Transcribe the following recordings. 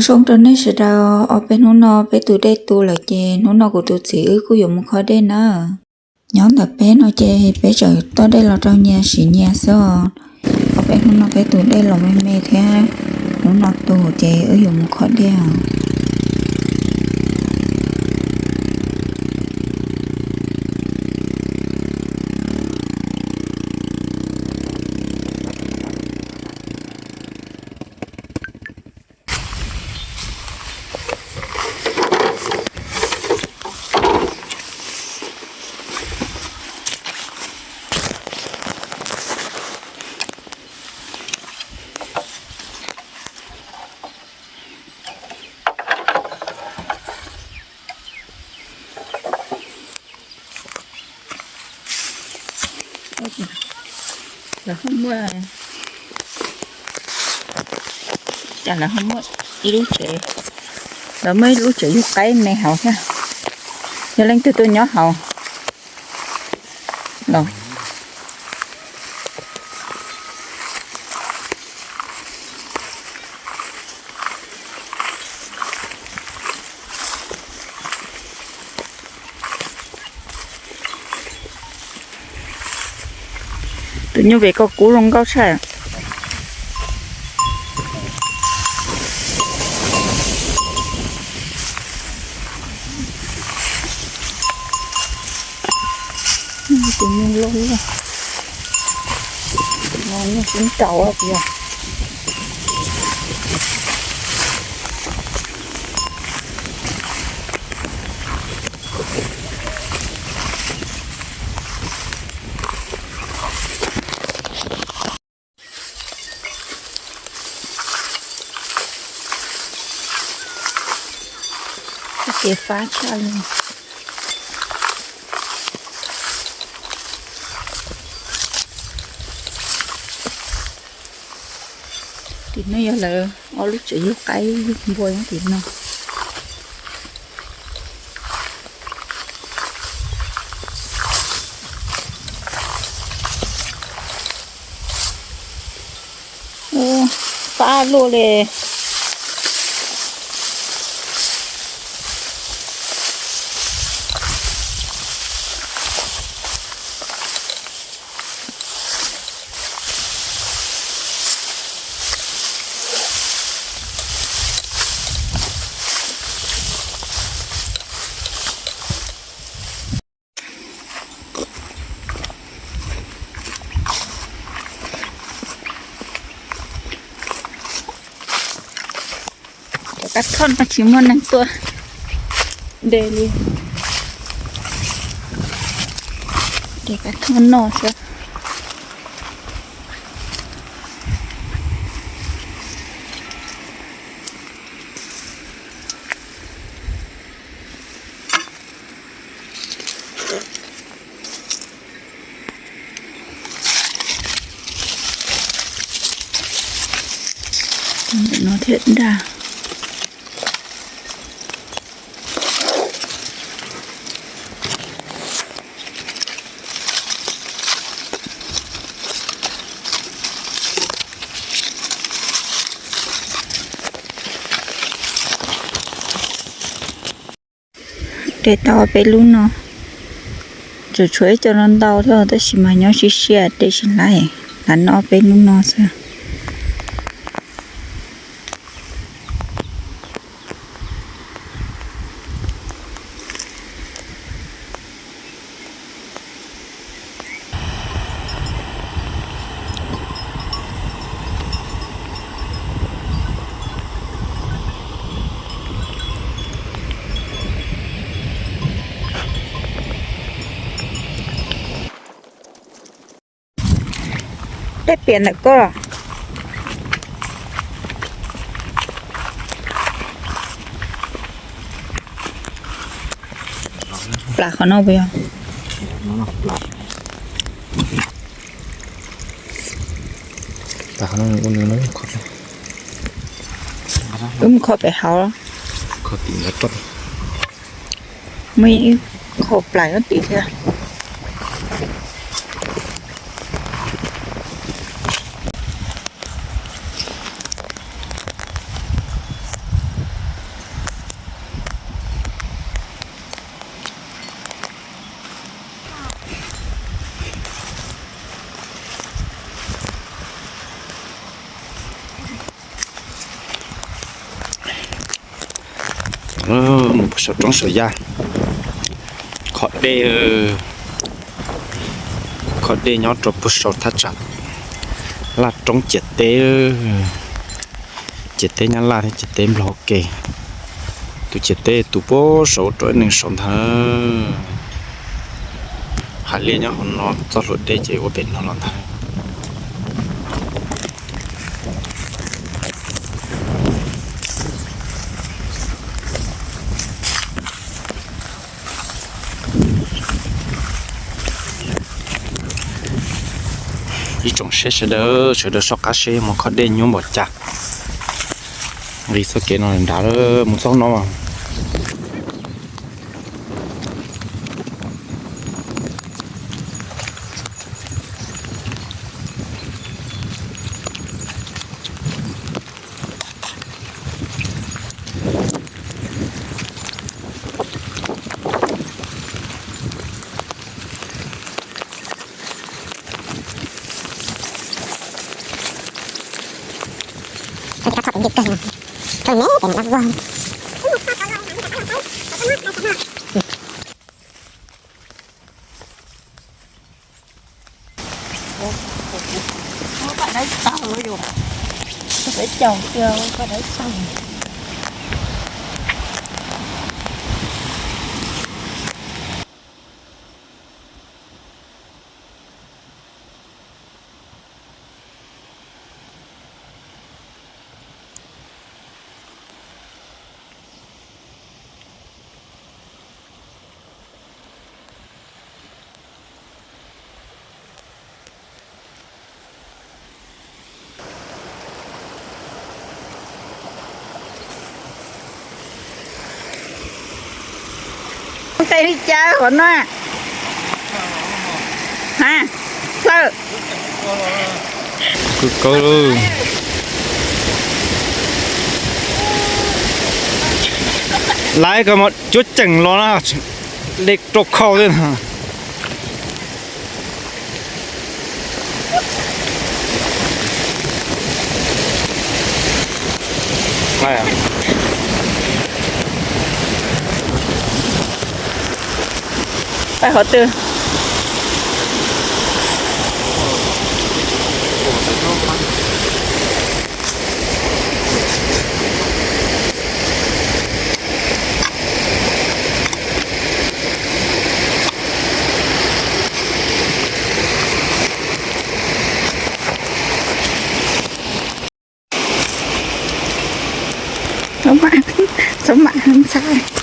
Zoo rau nej sawv daws, ob peb hnub no peb tus dej tu lawm ces hnub no kuv tus txiv wb kuj yuav mus kho dej na. Nyob ntawm peb no ces peb tseem tuaj dej los rau nyias siv nyias xwb os. Ob peb hnub no peb tus dej los me me thiab, hnub no tu ces wb yuav mus kho dej os. Lawv ho muaj, cas lawv ho muaj ib lub tsev, lawv muaj ib lub tsev yug qaib me hauv thiab. Yog leej twg tuaj nyob hauv los. Tus nyuj vim koj kub zoo nkauj tshaj. Tus nyuj loj, tus no nyuj sib nraus tiag. Kev fab tshaj li. Tim no yog lawv ob lub tsev yug qaib yug npua nyob tim no. Ua, fab luaj li. Cov kab thoj no tsis muaj neeg tuaj de li. De kab thoj noj xwb. Ntawm no thiaj daj. De tau peb lub no, tseem tshuav ib co no ntau thiab tab sis mas nyob siab siab de tsis laib, lam noj peb lub no xwb. Tej piam ntawm koj los? Plam qhov no puas yog? Wb mus kho pem hauv. Muaj ib qho plam nyob tim thiab. Mus puag saum roob saum yaj, kho dej, kho dej nyob rau puag saum thaj tsam laj roob ciam teb, ciam teb Nyab Laj thiab ciam teb Nplog ua ke. Tus ciam teb tus puag saum rau ib neeg saum ntag. Hav liaj nyob hauv no, txoj hlua dej ces ua pem no los ntag. Ib tsoom saib sawv daws, sawv daws soj qab seb mus kho dej nyuaj npaum cas. Nqis txoj kev no nrad mus txog no. Nqe li cas hov no? Ha, Thawj. Kawg kawg li. Laiv koj mas cuab ceem los na, dej rau khau thiab. Peb qhov twg? Txhob mam, txhob mam ntxhab.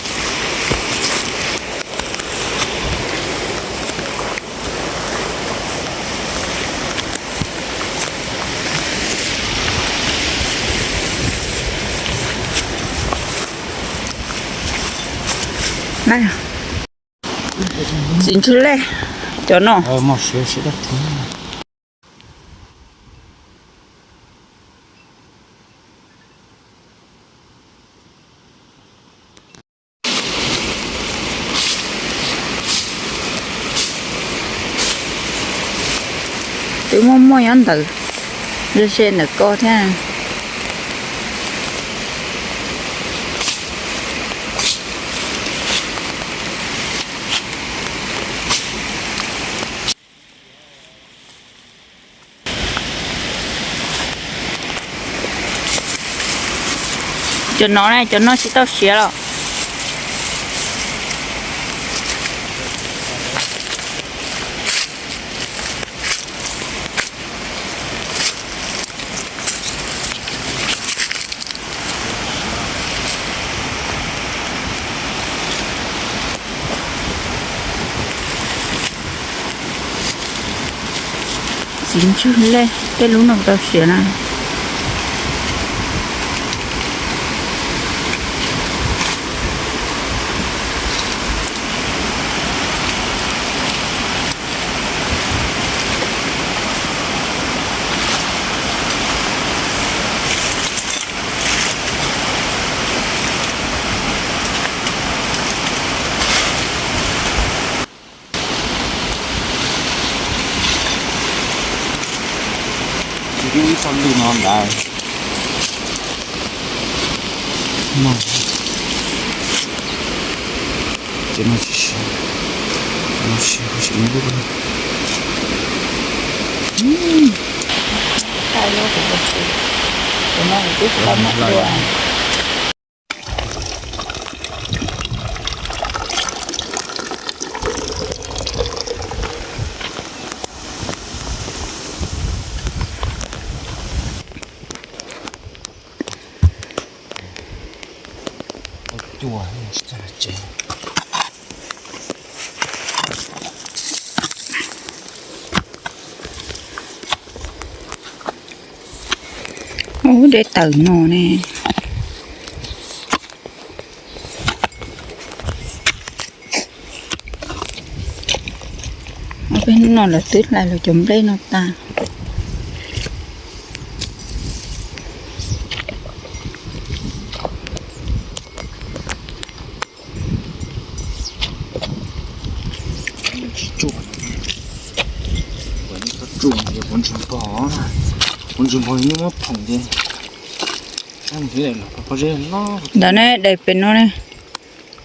Txiv ntswg lej, cov no. Twb muaj muaj nyob ntawd, ze ze ntawm ko thiab. Cov no ne, cov no tsis tau siav los? Txiv ntswg lej, tej lub no tau siav na. Ib txoj lwj no ntag. Ces no tsis siav, no siav, siav ib lub. Thaij lub kuv tus txiv, kuv no kuv twb tsis tau muab dua. Cua tsis txawj tsev. Ub, dej tawm no ne. Ob peb hnub no lawv twb hlais lawv cov nplej no tas. Tsis tsuj, tsuj ces puav ntsis npog, puav ntsis npog li muab phoom ces. Ntawm ne, daim pem no ne,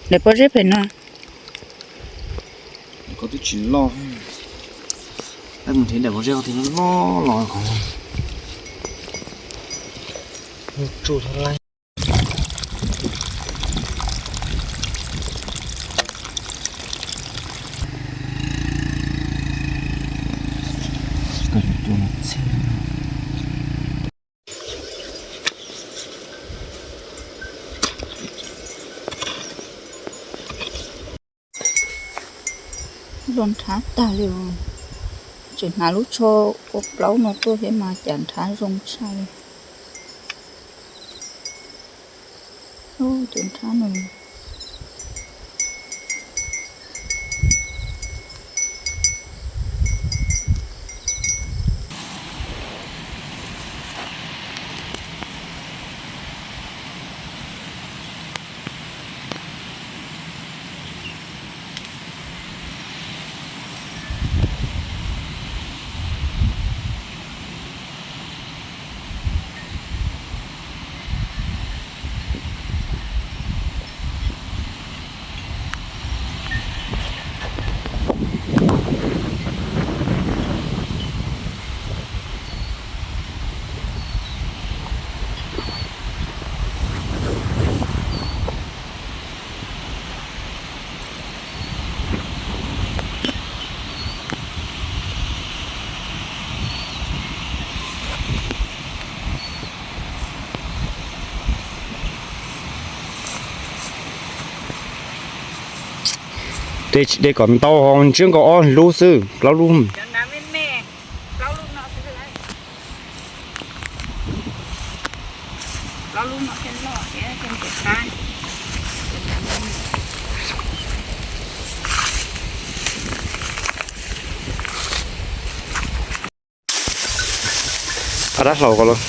daim pob zeb pem no. Koj twb tsis loj, mus nrhiav daim pob zeb qhov twg loj los qhov, tsuj tau laij. Loj nrhab tag li os. Tseem hnav lub tsho ua plaub no tuaj thiab mas cas nrhab zoo tshaj li. Tus nrhab no. Tej tsis de kom ntau ho ntsiab nkaus ob lub xwb, plaub lub. Pha dab hlau ko los.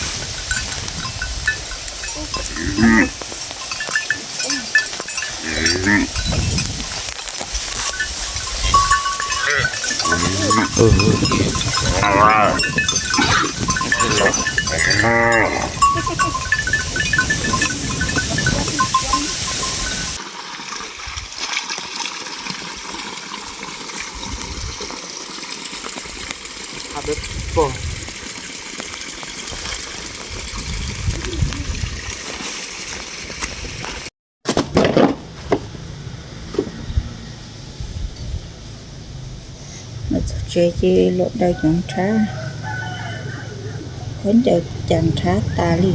Los txog tsev ces los daws cov nrhab, khaub ncaws cas nrhab tas li.